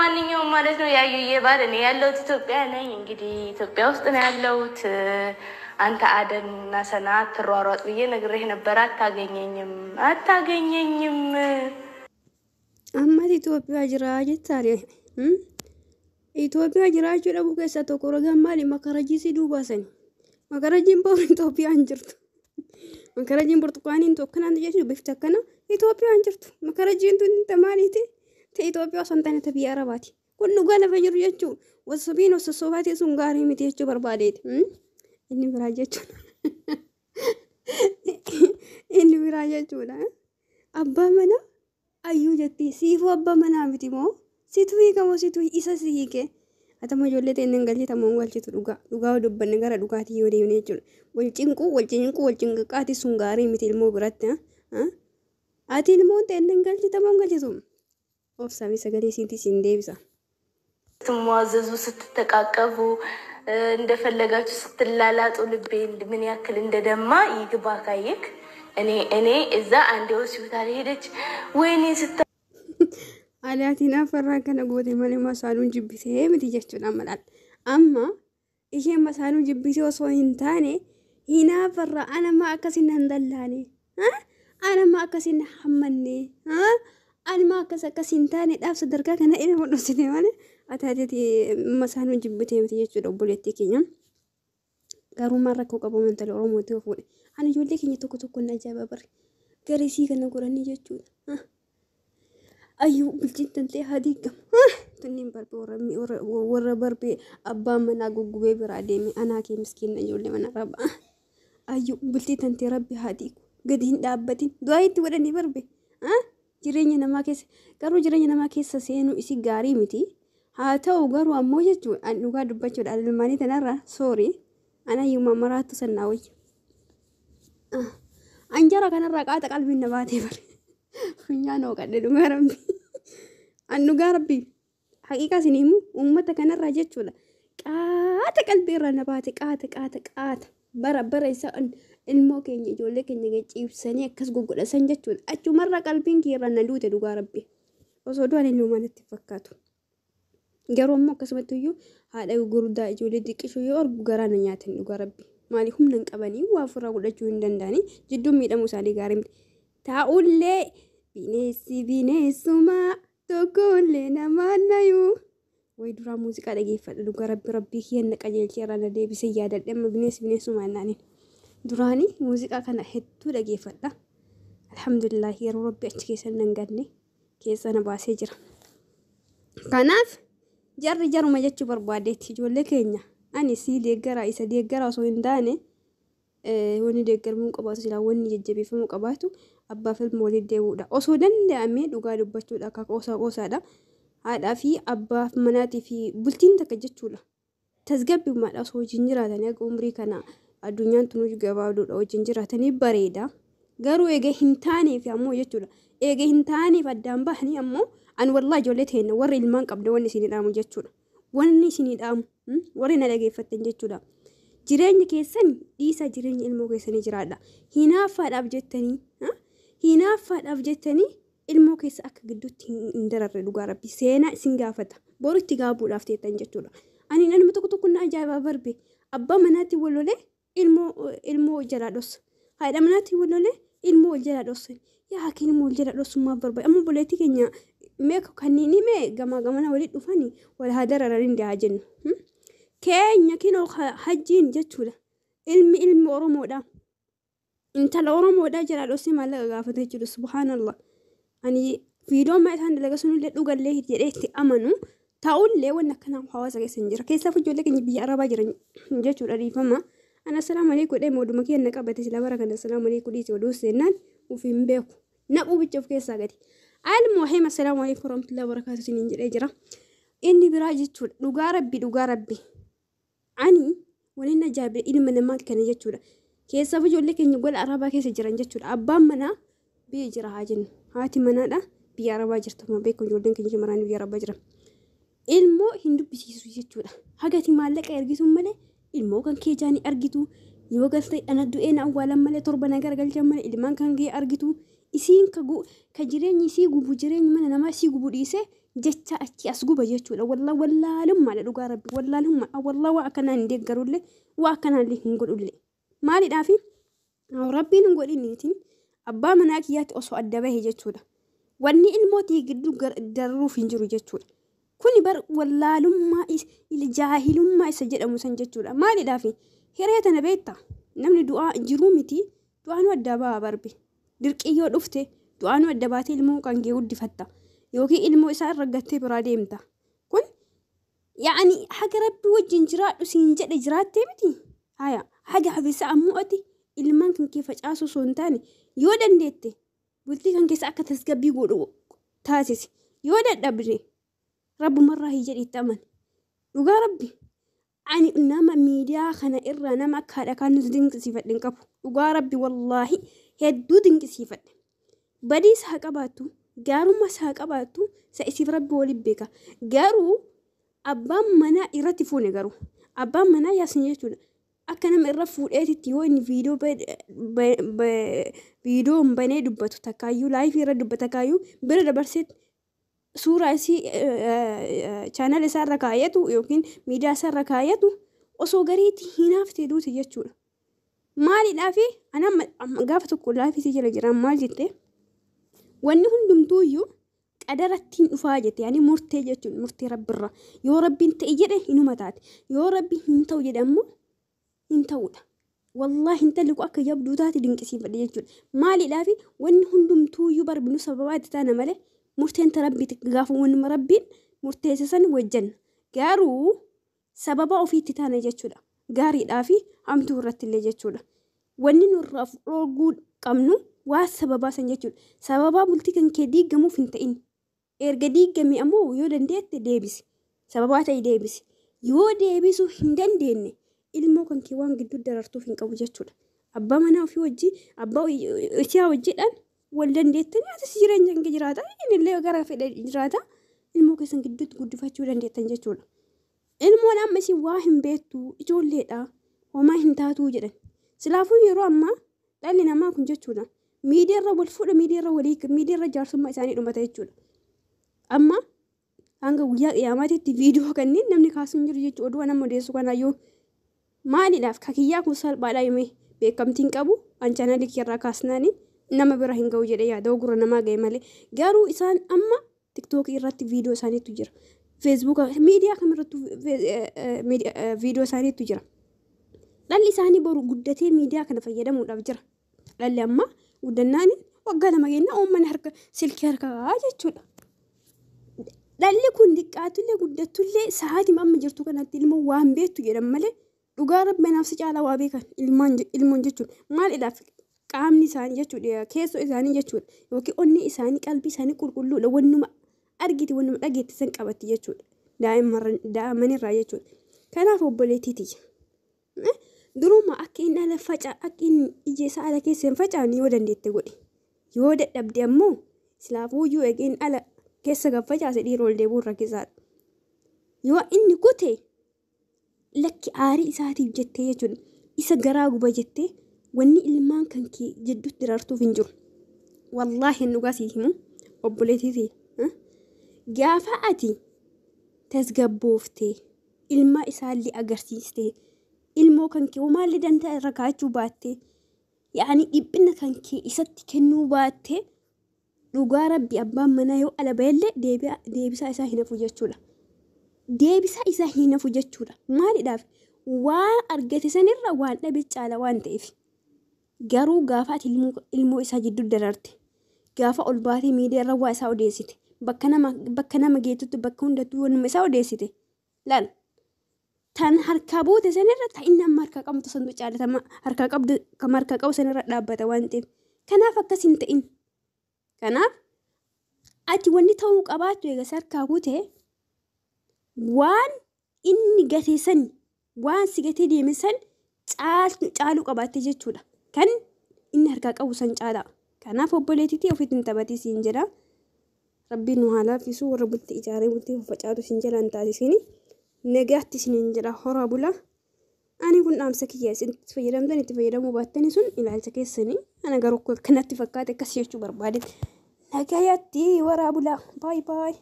ማንኛውም ማለት ነው ያዩዬ ባል እኔ ያለሁት ኢትዮጵያ ነኝ። እንግዲህ ኢትዮጵያ ውስጥ ነው ያለሁት። አንተ አደን እና ሰና አትሯሯጥ ብዬ ነግሬህ ነበረ። አታገኘኝም፣ አታገኘኝም። Ammas Itoophiyaa jira jettaare. Itoophiyaa jiraachuu dhabuu keessaa tokko ragaan maali? Makarajii siduu baasani. Makarajiin ba'uun Itoophiyaa hin jirtu. Makarajiin burtukaaniin tokkanaan jechuun bifti akkana Itoophiyaa hin jirtu. Makarajiin tun maaliiti? Ta Itoophiyaa osoo hin taane ta biyya Arabaati. Kun dhugaa lafa jiru jechuun wasabiin osossobaatii sun gaarii miti jechuu barbaadeeti. Inni biraa jechuudha. Inni biraa jechuudha. Abbaa manaa ayyuu jetti siifuu abbaa manaa miti moo situ hiikamoo situ isa si hiike? Atama ijoollee ta'e hin galchite ammoo hin galchitu. Dhugaa dhugaa dubbanne gara dhugaatii yoo deemne jechuudha. Wal cinquu, wal cinquu, wal cinqaaqaatii sun gaarii miti ilmoo biratti. Ati ilmoon ta'e hin galchite moo hin galchitu? Of samii sagalee siinti siin deebisa. ስትሟዘዙ፣ ስትተቃቀፉ፣ እንደፈለጋችሁ ስትላላጡ ልቤ ምን ያክል እንደደማ ይግባ ካየክ። እኔ እዛ አንዴ ሆስፒታል ሄደች ወይኔ ስታ Alaatiin afarraa kana goote malee masaanuun jibbisee miti jechuudha malaan. Amma isheen masaanuu jibbisee osoo hin taane hinaafarraa anama akkasin hin dallaane, anama akkasin hammanne, anuma akkas akkas hin taane dhaaf sadarkaa kana ilma dhoksite malee ataateeti masaanuu jibbitee miti jechuudha obboleettii keenya. Garuu maal rakkoo qabu intala Oromootii of fuudhe? Ani ijoollee keenya tokko tokko na ajaa'iba bare. Garisii kana godhanii jechuudha. Ayyuu bulchiin tantee haa diigamu. Tunniin barbee warra barbee abbaan manaa guggubee biraa deeme anaa kee miskiina ijoollee mana raba. Ayyuu bultii tantee rabbi haa diigu. Gadi hin dhaabbatin. Du'aa itti godhanii barbe. Jireenya namaa keessa garuu jireenya namaa keessa seenuu isi gaarii miti. Haa ta'u garuu ammoo jechuun an dhugaa dubbachuudha ilmaanii tanarra soori. Ana ayyuma maraattu sannaa wayya. Anjara kanarraa qaata qalbiin na baatee bare. Funyaan hooqadhe dhugaa rabbi. An dhugaa rabbi. Haqiiqaa isin himu uummata kanarraa jechuudha. Qaata qalbii irraa na baate, qaata qaata qaata. Bara bara isa ilmoo keenya ijoollee keenya ciibsanii akkas goggodhasan jechuudha. Achumarraa qalbiin kiyya irraa na duute dhugaa rabbi. Osoo du'an ilmoo natti fakkaatu. Garuu ammoo akkasumatti iyyuu haadha gurguddaa ijoollee xiqqishuu yoo argu garaa na nyaatan dhugaa rabbi. Maaliif humna hin qabanii waa ofirraa godhachuu hin danda'anii jidduun miidhamuu isaanii gaarii miti. Taa'ullee bineensi bineensuma tokkollee namaan nayuu. Wayi duraa muuziqaa dhageeffadha dhugaa rabbi, rabbii kiyya na qajeelchee irraa na deebisee yaadadhe amma bineensi bineensuma naaniin. Duraanii muuziqaa kana hedduu dhageeffadha. Alhamdulillah yeroo rabbi achi keessa nan ganne keessa na baasee jira. Kanaaf jarri jaruma jechuu barbaadeetti ijoollee keenya ani sii deeggaraa isa deeggaraa osoo hin taane wanni deeggaramuu qabaatu silaa wanni jajjabeeffamuu qabaatu abbaa fi ilma walitti deebi'uudha. Osoo danda'amee dhugaa dubbachuudha akka qoosaa qoosaadha. Haadhaa fi abbaa manaatii fi bultiin takka jechuudha. Tasgabbiidhumaadha osoo wajjin jiraatanii akka umrii kana addunyaan tun gabaaduudha wajjin jiraatanii bareeda. Garuu eega hin taaneef ammoo jechuudha. Eega hin taaneef addaan bahanii ammoo an wallaa ijoollee teenya warri ilmaan qabda wanni isinii dhaamu jechuudha. Wanni isinii dhaamu warri na dhageeffattan jechuudha. Jireenya keessan dhiisaa, jireenya ilmoo keessanii jiraadha. Hinaaffaadhaaf jettanii, hinaaffaadhaaf jettanii ilmoo keessa akka gidduutti hin dararre dhugaa rabbi seenaa isin gaafata. Boru itti gaabuudhaaf teettan jechuudha. Ani nama tokko tokko na ajaa'ibaa barbe abbaa manaatti wal lolee ilmoo jalaa dhossa. Haadha manaatti wal lolee ilmoo wal jalaa dhossan. Yaa hakiin ilmoo wal jalaa dhossummaaf barbaade. Amma obboleettii keenya mee kanneen mee gamaa gamana walitti dhufanii wal haa dararan hin haa jennu. Keenya kinoo hajjiin jechuudha. Ilmi ilmi Oromoodha. Intala Oromoodha jalaa dhossee maallaqa gaafate jechuudha. Subhaanallah. Ani viidiyoo amma isaan dalaga sunillee dhugallee jedhee itti amanu ta'ullee wanni akkanaa hawaasa keessa hin jira. Keessaaf ijoollee keenya biyya Arabaa jiran jechuudha dhiifama. Ana assalaamu alaikum jedhee mooduma kiyya na qabate sila bara kana assalaamu alaikum dhiise oduu seennaan uf hin beeku. Naquu bicha of keessaa gadi. Almuhiim assalaamu alaikum warahmatullahi wabarakatuh isiniin jedhee jira. Inni biraa jechuudha dhugaa rabbi, dhugaa rabbi. Ani waliin ajaa'ibe ilma namaa kana jechuudha. Keessaaf ijoollee keenya gola Arabaa keessa jiran jechuudha. Abbaan manaa biyya jira haa jennu. Haati manaadha biyya Arabaa jirtu. Akkuma beekamu ijoolleen keenya shamarran biyya Arabaa jiran. Ilmoo hin dubbisiisu jechuudha. Hagati maallaqa ergitu malee ilmoo kan kee jaanii argitu. Yoo galtee ana du'ee na awwaalan malee torba na garagalchan malee ilmaan kan kee argitu. Isiin ka jireenyi isii gubu, jireenyi mana namaa isii gubu dhiisee Jecha achi as guba jechuudha. Wallaa wallaalummaadha dhugaa rabbi wallaalummaa wallaa waa akkanaa hin deeggarullee waa akkanaallee hin godhullee. Maalidhaafi rabbiin hin godhiniitiin abbaa manaa kiyyaatti osoo adda bahe jechuudha. Wanni ilmootii gidduu dararuuf hin jiru jechuudha. Kuni bar wallaalummaa jaahilummaa isa jedhamu san jechuudha. Maalidhaafi hiree tana beektaa namni du'aa jiruu miti du'aanuu adda ba'a barbe. Dirqiyyoo dhufte du'aanuu adda baatee ilmoo kan kee guddifatta. Yookiin ilmoo isaa irra gattee biraa deemta. Kun yaani haga rabbi wajjin jiraadhu siin jedhe jiraattee miti. Haya haga hafisa ammoo ati ilmaan kan kee facaasu osoo hin taane yoo dandeette bultii kan keessa akka tasgabbii godhu taasisi. Yoo dadhabde rabbumarraa hin jedhi itti amani. Dhugaa rabbi ani nama miidiyaa kana irraa nama akka haadha kaanus dinqisiifadhe hin qabu. Dhugaa rabbi wallaahi hedduu dinqisiifadhe. Badiis haa qabaattu gaarummaas haa qabaattu isa isiif rabbi waliin beeka. Garuu abbaan manaa irratti fuune garuu abbaan manaa yaasin jechuudha. Akka nama irra fuudheetitti yoo inni viidiyoo banee dubbatu takkaayyuu laayifii irra dubbata takkaayyuu bira dabarsee suuraa isii chaanal isaa irra kaayatu yookiin miidiyaa isaa irra kaayatu osoo gariitti hinaaftee duute jechuudha. Maalidhaafi ana gaafa tokko laayifii isii jala jiraan maal jette wanni hundumtuu iyyuu qadarattiin dhufaa jette yaani murtee jechuun murtee rabbirra yoo rabbiin ta'e jedhe inuma taate yoo rabbi hin ta'u jedhe ammoo hin ta'udha. Wallaahi intalli kun akka jabduu taate dinqisiifadhe jechuudha. Maalidhaafi wanni hundumtuu iyyuu barbinu sababaa itti taana malee murteen ta rabbiiti gaafa wannuma rabbiin murteesse san wajjanna. Garuu sababa ofiitti taana jechuudha. Gaariidhaa fi hamtuu irratti illee jechuudha. Wanni nurraa dhoorguu qabnu waa sababaa san jechuudha. Sababaa bultii kan kee diigamuuf hin ta'in. Erga diigame ammoo yoo dandeette deebisi. Sababaa ta'e deebisi. Yoo deebisuu hin dandeenye ilmoo kan kee waan gidduu darartuuf hin qabu jechuudha. Abbaa manaa ofii wajjii abbaa isaa wajjiidhaan wal dandeettanii atis jireenya kee jiraata inni illee gara fedhe jiraata ilmoo keessan gidduutti guddifachuu dandeettan jechuudha. Ilmoon amma isin waa hin beektu ijoolleedha homaa hin taatuu jedhan. Silaafuu yeroo ammaa dhalli namaa kun jechuudha miidiyaarra wal fuudha miidiyaarra walii miidiyaarra jaarsummaa isaanii dhumata jechuudha. Amma hanga guyyaa qiyaamaatitti viidiyoo kanneen namni kaasuu hin jiru jechuudha oduu nama odeessu kanaayyuu maalidhaaf kakiyyaa kun salphaadha hime beekamtiin qabu an chaanalii irraa kaasnaani nama bira hin ga'u jedhee yaada gurra namaa ga'e malee garuu isaan amma tiktookii irratti viidiyoo isaaniitu jira feesbuuka miidiyaa kamirrattu viidiyoo isaaniitu jira. Dhalli isaanii boru guddatee miidiyaa kana fayyadamuudhaaf jira. Dhalli amma guddannaan waggaa 2 kennaa uummanni harka silkii harkaa jechuudha. Dhalli kun xiqqaatullee guddattullee sa'aatii amma jirtu kanatti ilmoo waan beektu jedhan malee dhugaa rabbi naaf si caalaa waa beekan ilmoon jechuudha. Maalidhaaf qaamni isaanii jechuudha keessoo isaanii jechuudha yookiin onni isaanii qalbii isaanii qulqulluudha wannuma argite wannuma dhageette san qabatti jechuudha. Daa'immanirraa jechuudha. Kanaaf obboleettii tiyya. Duruma akka inni ala faca akka inni ija isaa ala keessa hin facaane yoo dandeette godhi. Yoo dadhabde ammoo silaafuuyyuu eegeen ala keessa kan facaase dhiira ol deebi'uun rakkisaadha. Yoo inni kute lakki aarii isaatiif jettee jechuudha. Isa garaa guba jettee wanni ilmaan kan kee jidduutti darartuuf hin jiru. Wallaahi dhugaa sii himu obboleettii tiyya. Gaafa ati tasgabbooftee ilma isaallee agarsiistee ilmoo kan kee homaallee danda'a irra kaa'achuu baattee yaani dhiphina kan kee isatti kennuu baattee dhugaa rabbi abbaan manaa yoo ala bahellee deebisaa isaa hin hafu jechuudha. Deebisaa isaa hin hafu jechuudha. Maalidhaaf waan argate sanirra waan dhabe caala waan ta'eef. Garuu gaafa ati ilmoo isaa jidduu dararte gaafa ol baatee miidiyaa irra waa isaa odeessite bakka nama geettutti bakka hundattuu wanuma isaa odeessite laal tan harkaa buute sanirra ta inni amma harkaa qabdu santu caalatama harkaa qabdu kan harkaa qabu sanirra dhaabbata waan ta'eef kanaaf akkas hin ta'in. Kanaaf ati wanni ta'uu qabaattu eega harkaa buute waan inni gate san waan si gatee deeme san caaluu qabaatte jechuudha. Kan inni harkaa qabu san caalaa. Kanaaf obboleettiitii ofitti hin taphatii siin jedha. Rabbiin nu haa laaffisu warra bultii ijaaree bultii faffacaatu siin jala hin taasisini. Nagaatti isiniin jedha horaa bula. Ani kun dhaamsa kiyya isin itti fayyadamtan itti fayyadamuu baattani sun ilaalcha keessanii ana garuu kanatti fakkaate akkas jechuu barbaade. Nagayaatti waraa bula. Baay baay.